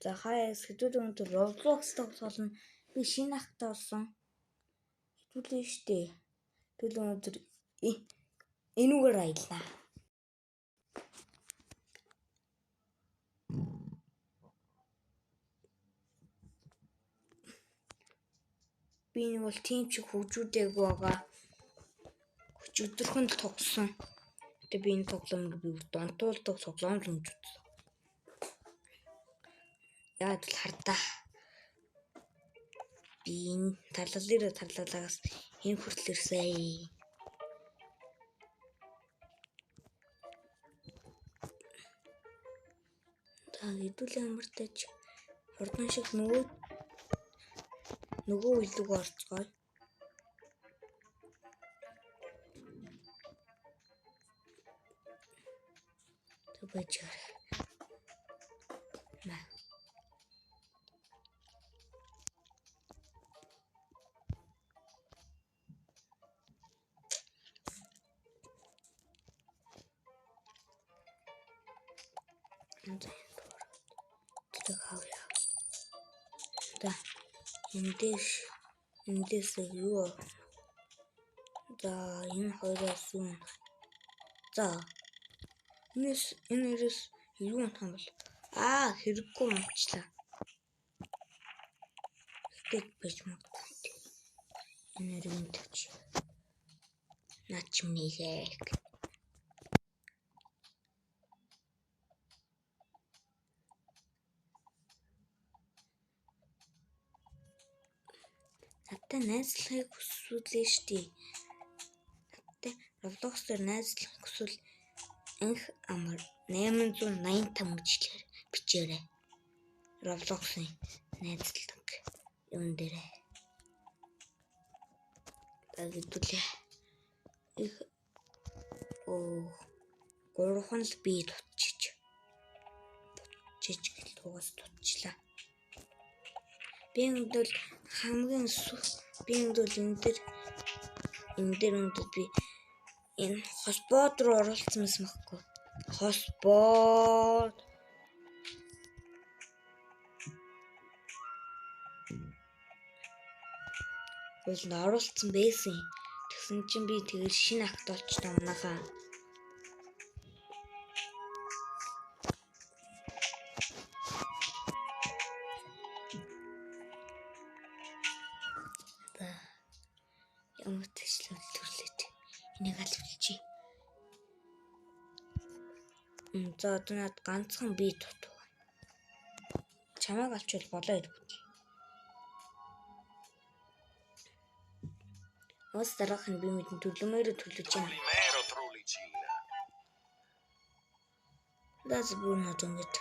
За хаяа хэдүүлээ өнөөдөр Roblox тоглоно. Би шинэ ахтай болсон. Хэдүүлээ штэ. Хэдүүлээ өнөөдөр энүүгээр аялнаа. Би нэг бол тийм ч хөгжүүлээгүй байгаа. Өчигдөрхөн л тоглосон. Гэтэ би энэ тоглоомыг би донтуулдаг тоглоом л гэж үзсэн. Яг л хардаа. Би энэ тарлал тарлаалагаас энэ хүртэл ирсэн. За хэдүүлээ амартаж хурдан шиг нөгөө үйл рүү орцгоё. Тэг байж гараа. За эндээс юу? За энэ хоёроос юу? За энэс энэ хоёроос юу унах юм бол? Аа хэрэггүй унчлаа. Тэгэд байж магадгүй. Энэ хоёрыг нь тавьчих. Наач минийхээ. Надтай найзлахыг хүсвэл штий. Надтай Roblox дээр найзлахыг хүсвэл анх амар 885 гэж бичээрэй. Roblox-ын найзлаг юун дээрээ. За хэдүүлээ. Их гурван л би тутчиж. Тутчиж гэл тугаас тутчлаа. Би өндөр хамгийн би өндөр энэ дээр өндөр би энэ хосбод руу оролцсон байсан байхгүй. Хосбод бол оруулсан байсан. Тэгсэн чинь би тэгэл шинэ акт болчихсон манайхаа. Ямар тэжлэл төрлөөд энийг алвалчи. За одоо над ганцхан би дутуу. Чамайг авчвал болоо идэггүй. Ус дараах нь би мэдэн төлөмөөрөө төлөж байна. Дас бүр над ингэж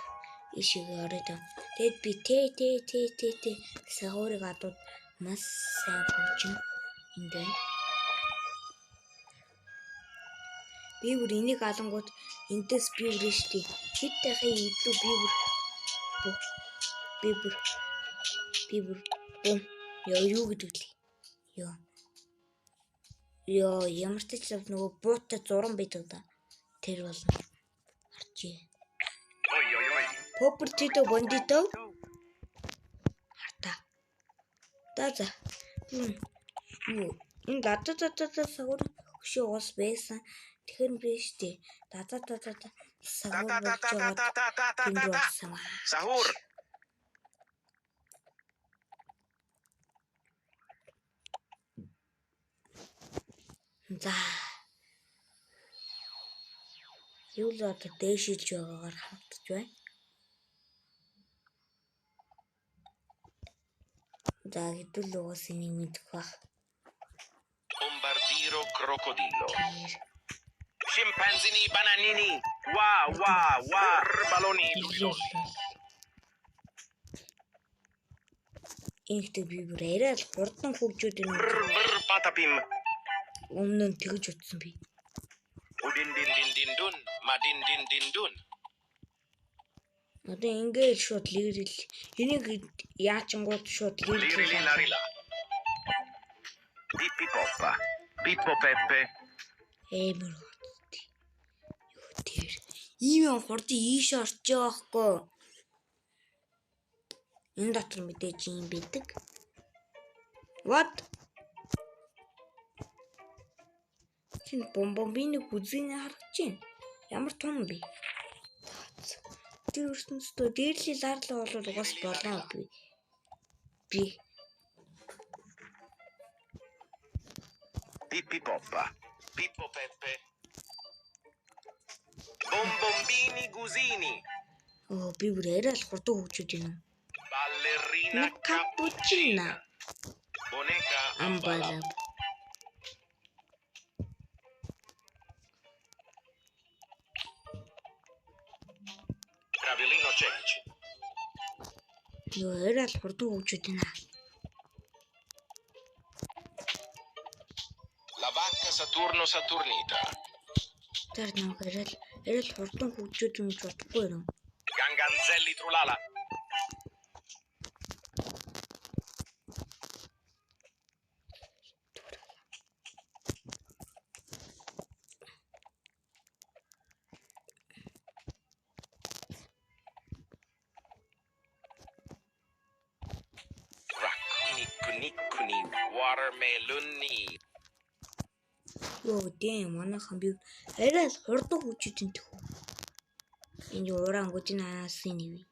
ишиг ороод. Тэгэд би тэ тэ тэ тэ тэ сахуурыг адууд маш сайн хөгжин энд байна. Би бүр энийг алангууд эндээс би бүр штий. Хэд дахин идлүү би бүр бум. Йоо юу гэдэг лээ. Йоо. Йоо ямар ч л нөгөө буутай зуран байдаг да. Тэр болно. Харчээ. Попертито бондито. Хартаа. За. Юу энэ дада сагур хөшөө ус байсан. Тэгэхээр би штий. Дада сагур болж байгаа. Сахур. За. Юу л одоо дээшилж байгаагаар харагдаж байна. За хэдүүл угаас энийг мэдэх байх. Bombardiro crocodilo. Scimpanzini bananini. Wa wa wa baloni. Энэхтэй би бүр арай л хурдан хөгжөөд ирнэ. Brr patapim. Өмнө нь тэгж утсан би. Udin din din din dun, ma din din din dun. Одоо ингээл шууд лирил. Энийг яачингууд шууд лирил. Larila. Pippi Poppa. Pippo Peppe. Амар хот. Юу тэр. Ийм юм хурдан ийш орч байгаа хгүй. Энэ дотор мэдээж юм бидэг. What? Шинэ бомбомбины хүзүүний харагдаж байна. Ямар том бэ? Тэр ертөнцийн дээрлий лаарлаа бол угаас болоо би. Би. Pippi Poppa. Pippo Peppe. Bombombini Gusini. Оо би бүр арай л хурдан хөгжиж байна. Ballerina Cappuccina. Boneca Амбала. Travelino Cecci. Юу арай л хурдан хөгжиж байна. La vacca Saturno Saturnita. Тэр нэг арай л хурдан хөгжиж юм гэж бодохгүй юм. Ganganzelli Trulala. Raccuni cunicuni watermeloni. Йоо дэм манайхан би арай л хурдан хөгжиж юм тэхүү. Энэ урангуудын анасын нэвэ.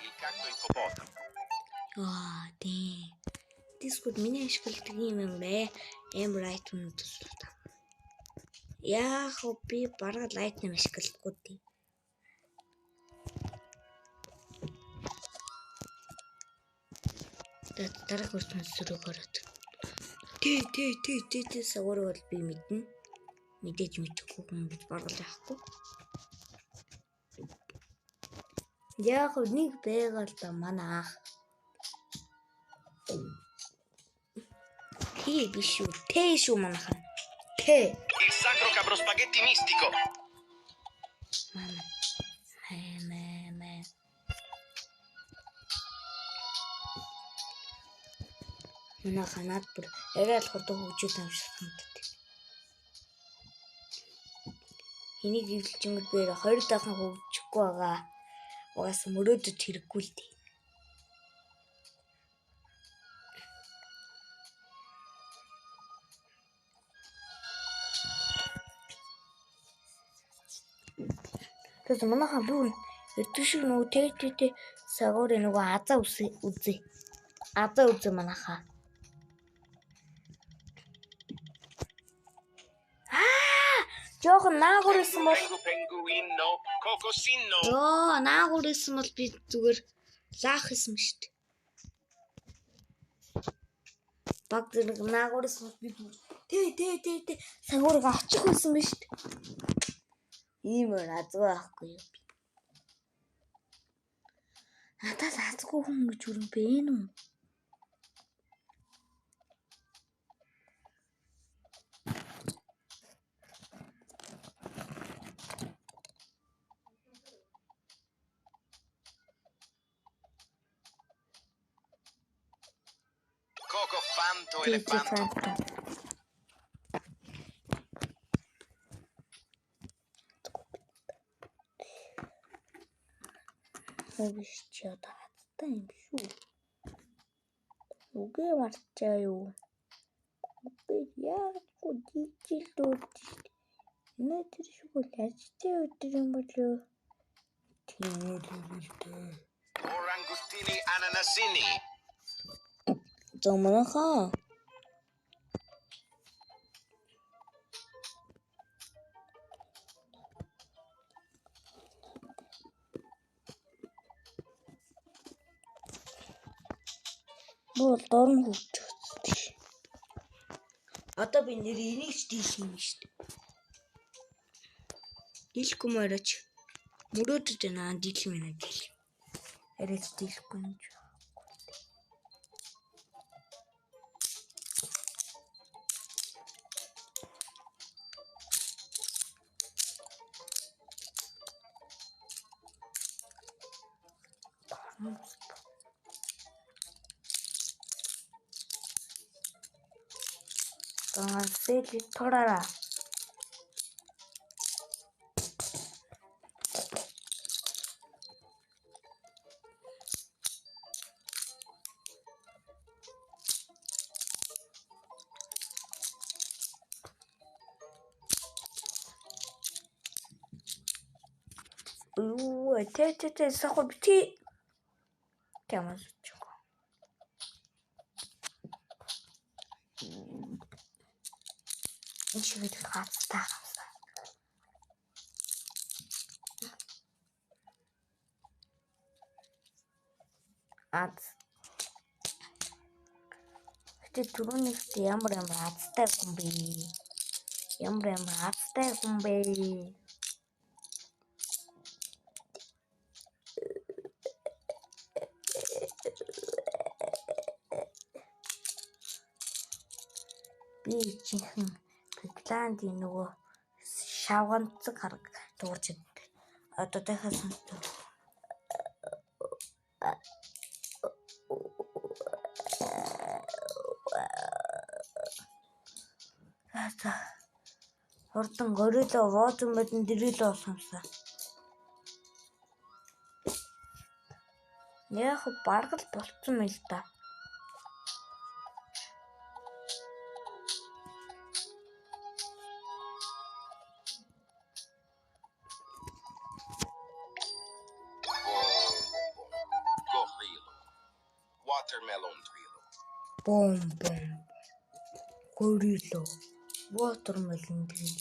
Il cacto ippopotamo. Аа тийм. Discord миний ашигладаг юм юм бэ? Амар item төсөл та. Яах вэ би бараг item ашигладаггүй дээ. Дараах үртэн сөрөг ороод. Тий тий тий тий тий сагвар бол би мэднэ. Мэдээж мэдэхгүй хүн гэж бараг л яахгүй. Яг нэг байгаа л да манай ах. Тий биш үү? Тэ шүү манайхан. Тэ. Il sacro cabro spaghetti mistico. Мама. Мэ мэ. Манайхан над бүр арай л хурдан хөгжил юм шиг санагддаг. Энийг эвлэжингүүд би 20 дахин хөгжихгүй байгаа. Угаасаа мөрөөдөд хэрэггүй л дээ. Тэгээс манайхан би эрдүү шиг нөгөө тэ сагуурын нөгөө азаа үзье. Азаа үзье манайхаа. Аа! Жохон наагур исэн бол Penguino, cocosino. Йоо, наагур исэн бол би зүгээр лаах исэн шүү дээ. Баг зэрэг наагур исэн бол би зүгээр тэ сагуурыг очих байсан биш үү? Ийм азгүй байхгүй юу би. Надаас азгүй хүн гэж үрэн бэ нү? Coco Fanto Elefanto. Биш чи одоо хаттай юм шүү. Үгээ марчаа юу? Үгүй яагаад дижилдүүд шүү. Өнөөдөр шүгэл ажтай өдөр юм болоо. Тийм үү дээ. Orangutini ananasini. За манайхаа. Бол дорн хөгжих биш. Одоо би нэр энийг ч дийлэх юм шүү дээ. Дийлэхгүй мөрөөч. Мөрөөдөд байна дийлэх юм байна дийлэх. Арайч дийлэхгүй юм чи. 강아지 털어라. Юу тэ тэ тэ сахуу бити ямар ч юм. Энэ шиг гацтай гацтай. Аз. Гэтэ түрүүнийхт ямар ямар азтай хүн бэ? Ямар ямар азтай хүн бэ? Би жинхэнэ Финляндийн нөгөө шавганцаг хараг дуурж идэв. Одоо дахиад сонсдог. За. Хурдан горилла watermelon дрилл болох юмсан. Яг бараг л болцсон юм л да. Watermelon drillo. Бом бом. Горилла. Watermelon drill.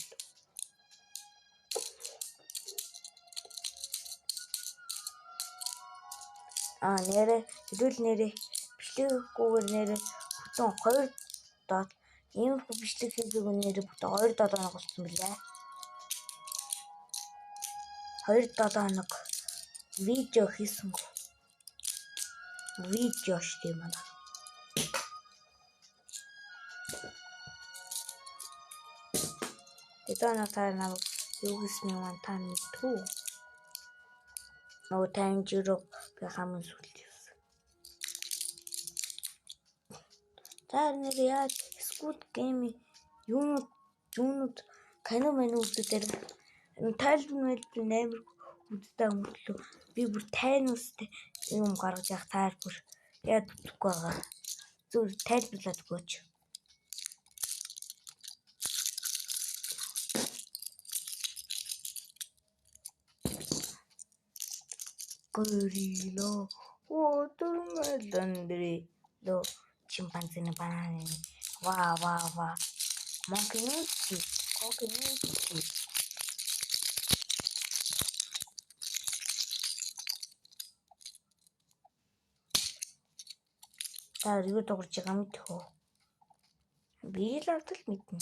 Аа нэрэ хэдүүл нэрэ бичлэггүйгээр нэрэ бүтэн 2 дот иймэрхүү бичлэг хийдэг нэрэ бүтэн 2-7 хоног болсон билээ. 2-7 хоног видео хийсэнгүй. Видео шүү дээ манай. Тэгээд та намайг юу хийснийг маань та мэдтгүү. Нөгөө таньжируу би хамгийн сүүлд явсан. Та нэр яаж Squid Game юунууд кино мань үздэг тайлбар амар үздэг мөртлөө би бүр тайнуустай юм гаргаж явах таар бүр яад үзэхгүй байгаа. Зүгээр тайлбарлаад өгөөч. Горилла, watermelon drillo, chimpanzee banana, ва ва ва. Monkey monkey, monkey. Та юу дуурж байгаа мэдэх үү? Би л автал мэднэ.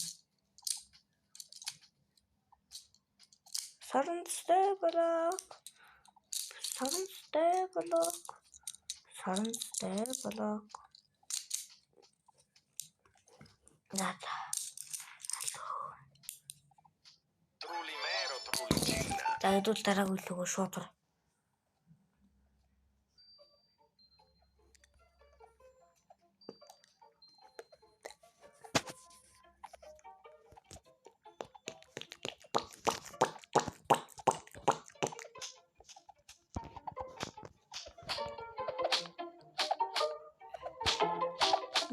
Саранцтай блок. Саранцтай блок. Саранцтай блок. За за. Trulimero trulicina. За хэдүүл дараагийн үлээгөө шууд ор.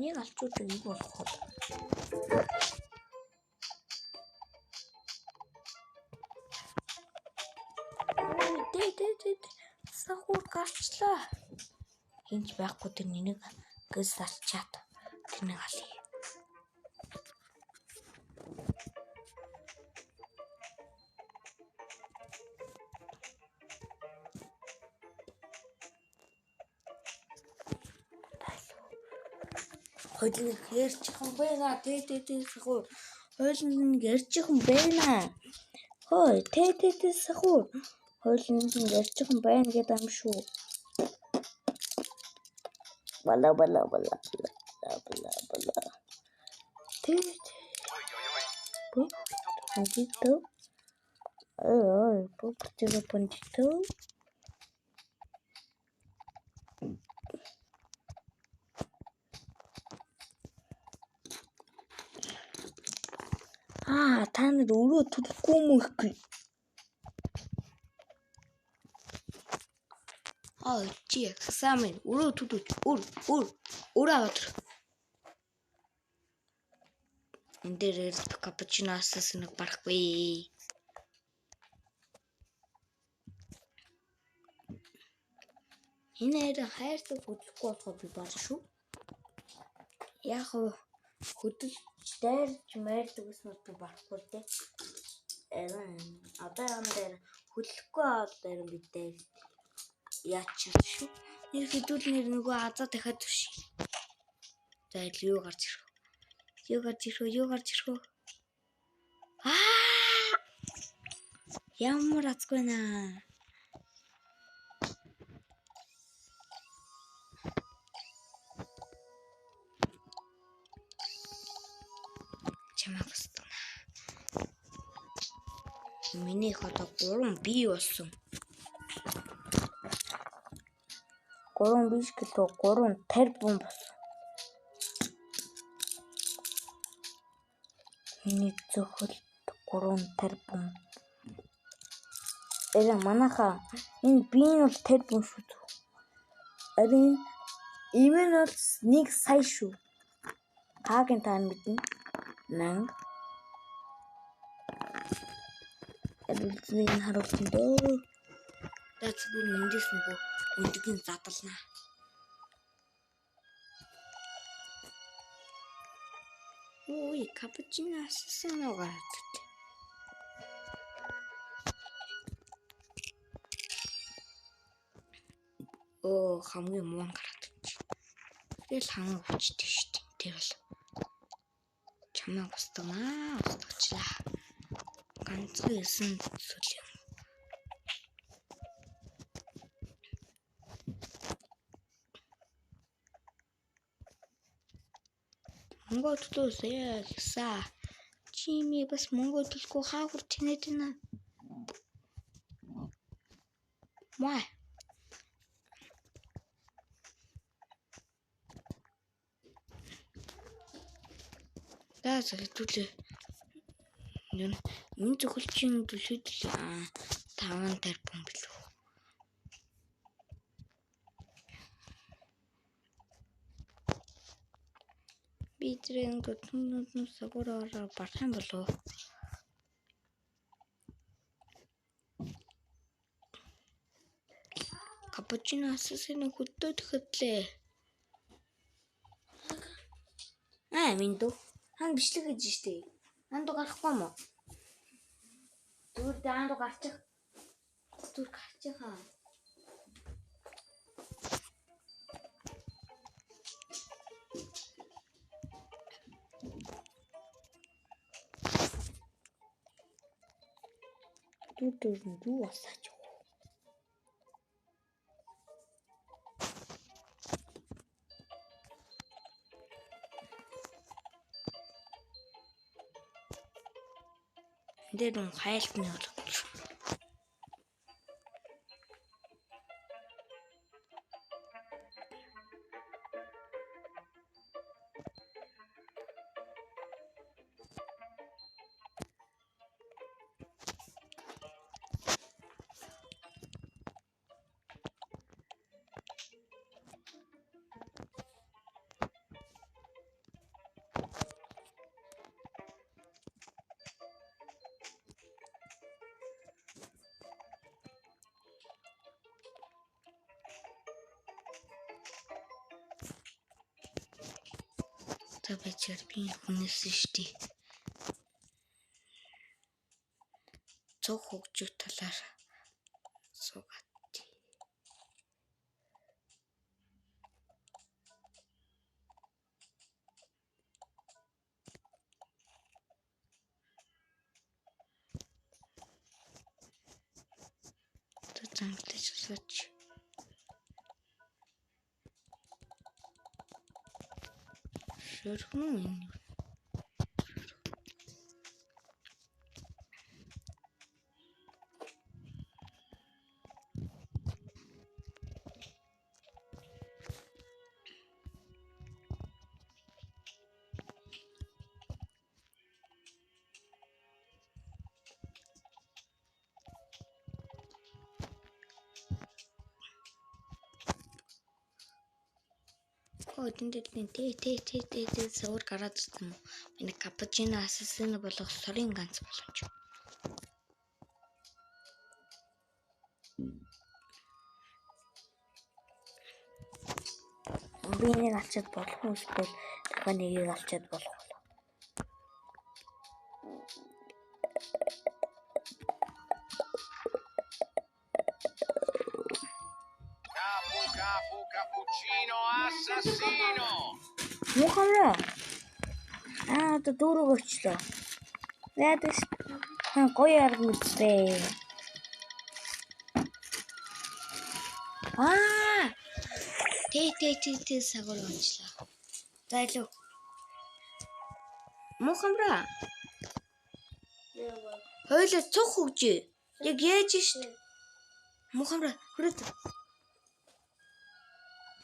Нэг алчуудаг юу болох вэ? Дэ сахур гарчлаа. Хинч байхгүй тэр нэг гэс алчаад тэрнийг алъя. Хойлон ярьчих юм байна. Тэ тэ тэ сахур. Хойлон ярьчих юм байна. Хой тэ тэ тэ сахур. Хойлон ярьчих юм байна гэдэг юм шүү. Бала бала бала бала бала. Тэ тэ. Бандито. Ой, бандито бандито. Та нар өрөө төлөхгүй юм уу гэхгүй. Аа чи экзамен өрөө төлөөч. Өр аваад. Энд дээр капучино асуусан нэг барахгүй. Энэ хайр хайрцаг хөдлөхгүй болохоо би бааж шүү. Яг хөдөлж дайрч майрдаг гэсэн би барахгүй л дээ. Одоо юм дээр хөдлөхгүй аваад дээр би дайр яачих шүү. Нэр хэдүүл нэр нөгөө азаа дахиад түший. За юу гарч ирэх вэ? Юу гарч ирэх вэ? Юу гарч ирэх вэ? Аа! Ямар азгүй наа. Чамайг устгана. Миний одоо 3 бий болсон. 3 биш гэлөө 3 тарбун болсон. Миний зөвхөлт 3 тарбун. Эля манайхаа энэ би нь бол тарбун шүү. Харин ийм нь бол 1 сая шүү. Кагийн та мэднэ. Мянга. Үлдсэнийг нь харуулсан дөө. За зүгээр эндээс нөгөө өндгийг задлана. Ой, капучино асуусан уу гараад ирлээ. Оо, хамгийн муу гараад ирж. Тэгэл хамгийн хүчтэй шүү дээ. Тэр бол чамайг устгана. Устгачлаа. Ганцхан 9 зүйл юм. Мөнгө төлөөсэй гэсэн. Чими бас мөнгө төлөхгүй хаа хүрч чинээд байна. Маа. За хэдүүлээ. Энэ зөвхөлчийн төлөөд л 5 тарбун билүү. Би тэрэн төтнөд сагураар барах юм болов. Капучино асуусан хөдөө төхөдлээ. Аа минь дүү. Хан бичлэг хийж штэ. Ан дуу гарахгүй юм уу? Зүгээр дээ ан дуу гарчих. Зүгээр гарчих хаа. Дүр юу асаач вэ? Энд дээр нь хайлтны болгож. За бичээр би хүнээс штий. Цог хөгжих талаар суугаад. За замглаж сууч. Шөрхөн энэ. Оо дэн тэ тэ тэ тэ тэ суур гараад ирсэн юм уу? Миний капучино ассасино болох сорын ганц боломж. Би нэг алчаад болох уу эсвэл дахиад нэгийг алчаад болох уу? Capu capu cappuccino assassino. Муухамраа. Аа одоо дүүрэг өчлөө. Яадаг ш. Ха гоё арга мэдсэн. Аа. Тэ тэ тэ тэ сагвар ончлаа. За илүү. Муухамраа. Хойлоо цух хөгжээ. Яг яаж шт. Муухамраа хүрээд.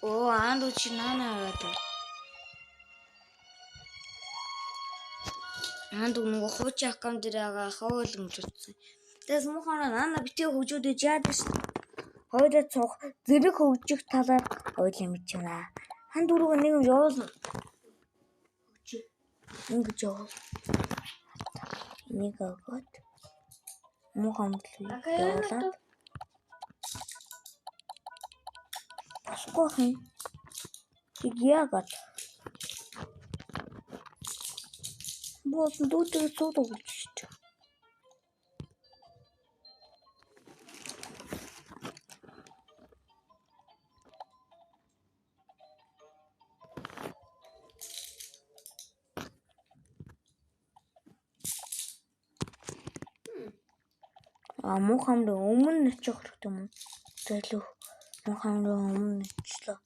Оо аанд чи наана аваад. Аанд нөгөө хуучин аккаунт дээр байгаа хоол өмж утсан. Тэгээс муухамраа наана битгий хөгжөөд иж яадаг шт. Хойлоо цух зэрэг хөгжих талаар хоёулаа мэдж байна. Хан дөрөв нэг юм явуулна. Хөгжөө. Ингэж явуул. Энийг өгөөд муухай амтлаа явуулаад болохгүй хин. Тэг яагаад? Боосон дүүтэйг сууд өгч шүү дээ. А муухай амрын өмнө очих хэрэгтэй юм уу? Зайлуу муухай амрын өмнө очлоо.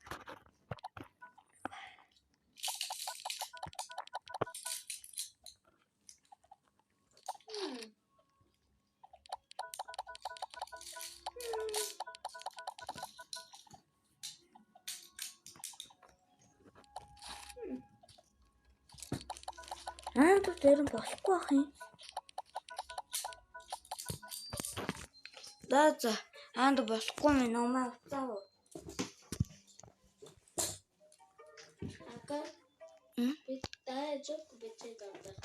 Аа түр дээр нь болохгүй байх юм. За за аанд болохгүй мэн умаа уцаа. Ака би таа жок бичээд авдаг.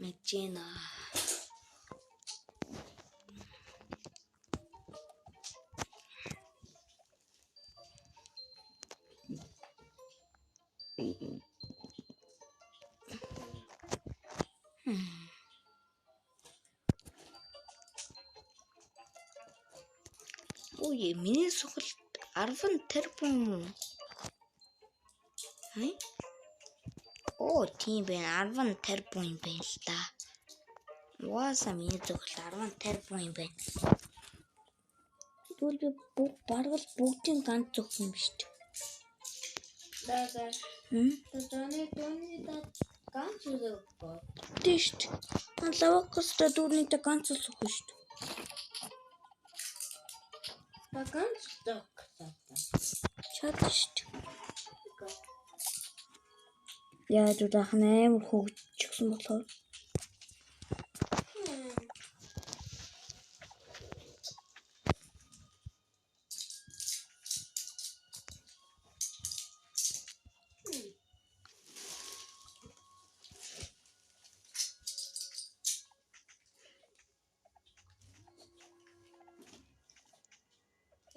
Мэдэж байна. Үгүй миний сухалт 10 тэрбум юм уу? Хэ? Оо тийм байна 10 тэрбум юм байна л да. Угаасаа миний зөвхөлт 10 тэрбум юм байна. Тэгвэл би бүх бараг л бүгдийн ганц зөвх юм шүү дээ. За за. Хм? Таны таны та ганц үзэг бод. Тийм шүү дээ. Лавакстай дүүрнийтэй ганц л зөвх шүү дээ. Та ганц зөх та. Чадна шүү дээ. Яаж удах нь амар хөгжчихсэн болохоор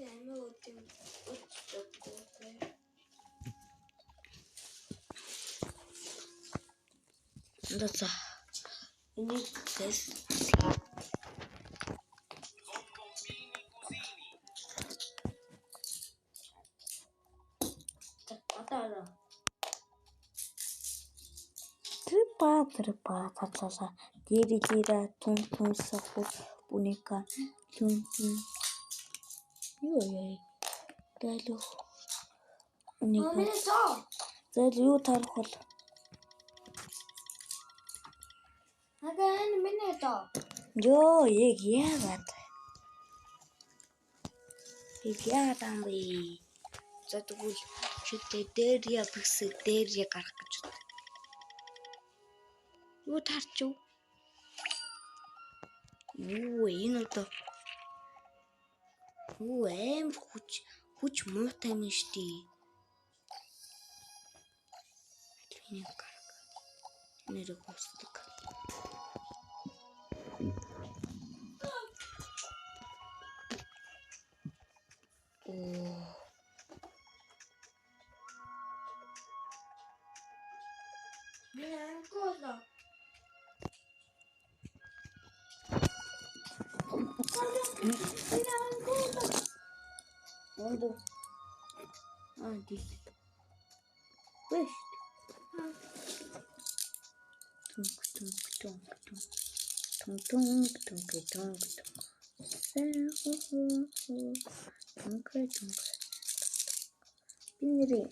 Ямар үгүй үгүй. За за. Энийг гэс Bombombini cusini. Одоо одоо. Трипа трипа цацаса дири дира тун тун саху буника тун тун юу яа. Дайлуу. Энийг Миний зоо. зайл юу тарах бол Ага энэ миний зоо. Йоо, яг яагаад? Яг яагаад юм бэ? За тэгвэл шүтээ дээр я бэксэг дээр я гарах гэж байна. Юу таарч юу? Юу энэ одоо юу амар хүч хүч муутай юм штий. Энийг гарга. Нэрийг хусдаг. Оо. Би анкола. Би анкола. Ондо. Аа дил. Бэш. Тунг тунг тунг тунг. Тунг тунг тунг тунг тунг. Сэн ху ху ху. Тунг тунг. Би нэрээ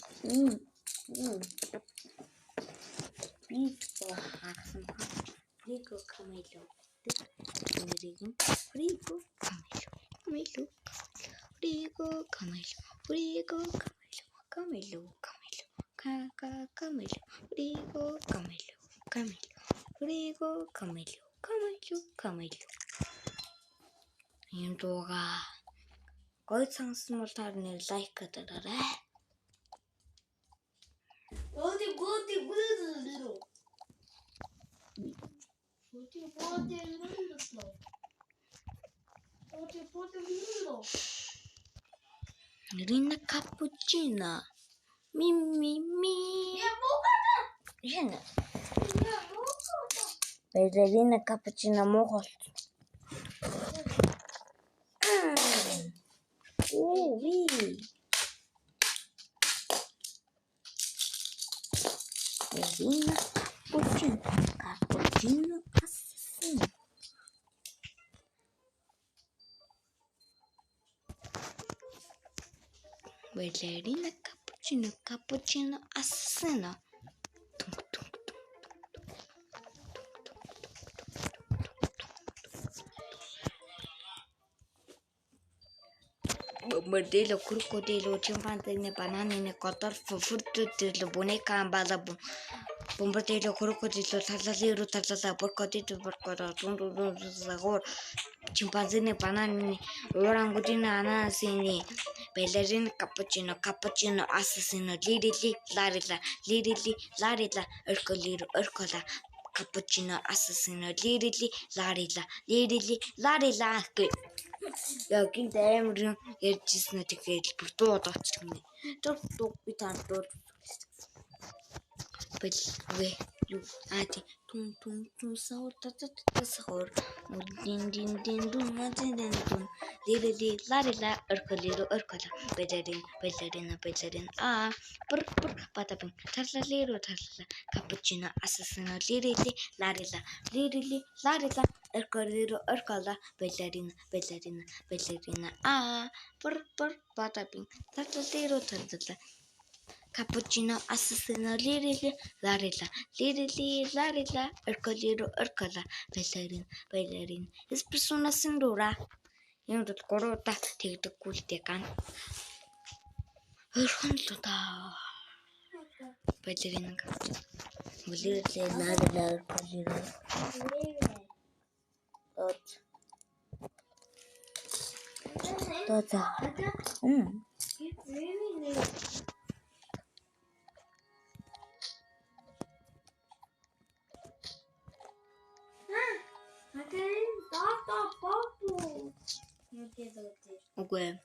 би хаагсан. Фриго Камело гэдэг нэрийг нь Фриго Камело. Камело. Фриго Камело. Фриго Камело. Камело. Камело. Ка Камело. Фриго Камело. Камело. Фриго Камело. Камело. Камело. Энэ дууга гоё сансан бол та нэр лайк дараарай. Боди боди боди. Боди боди боди. Боди боди боди. Рина капучино. Ми ми ми. Я муухай. Яна. Я муухай. Балерина капучино муу болсон. Оо ви. Балерина капучино. Капучино ассасин. Балерина капучино, капучино ассасино. Тунг тунг тунг тунг тунг тунг тунг. Бордело, крокодило, чимпанзини, бананини, годорфо, фурдудило, бунека, амбала, бомбардило, крокодило, талалиру, талала, боркодито, боркодо, тун тун тун загор, чимпанзини, бананини, орангутини, ананасини, балерина, капучино, капучино, ассасино, лирили, ларила, лирили, ларила, орколиро, оркола, капучино, ассасино, лирили, ларила, лирили, ларила гэх. Яа гинт амар юм ярьжсэн үү тэгээд бүр дуу доочих юм. Тэр дуу би танд дуу бэлвэ юу а тий тун тун тун саур та та та сахор дин дин дин дун ма дин дин дун лирили ларила орколиро оркола балерин балерина балерин а пр пр батабин тарлалиро тарлала капучино ассасино лирили ларила лирили ларила орколиро оркола балерина балерина балерина а пр пр батабин тарлалиро тарлала капучино ассасино лирили ларила лирили ларила орколиро оркола балерин балерин эспрессо синдура. Энэ бол 3 удаа тэгдэггүй л дээ ган. Ойрхон л удаа. Балерин капучино. Лирили ларила орколиро. Дот. Дот. Үгүй ээ.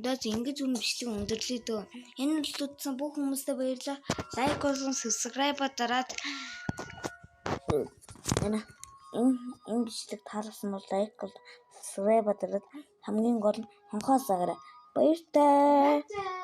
Дооц ингэж үн бичлэг өндөрлөе дөө. Энэ үзсэн бүх хүмүүстээ баярлалаа. Лайк болон subscribe дараад энэ бичлэг таалагдсан бол лайк бол subscribe дараад хамгийн гол нь хонхоо сагаарай. Баяртай.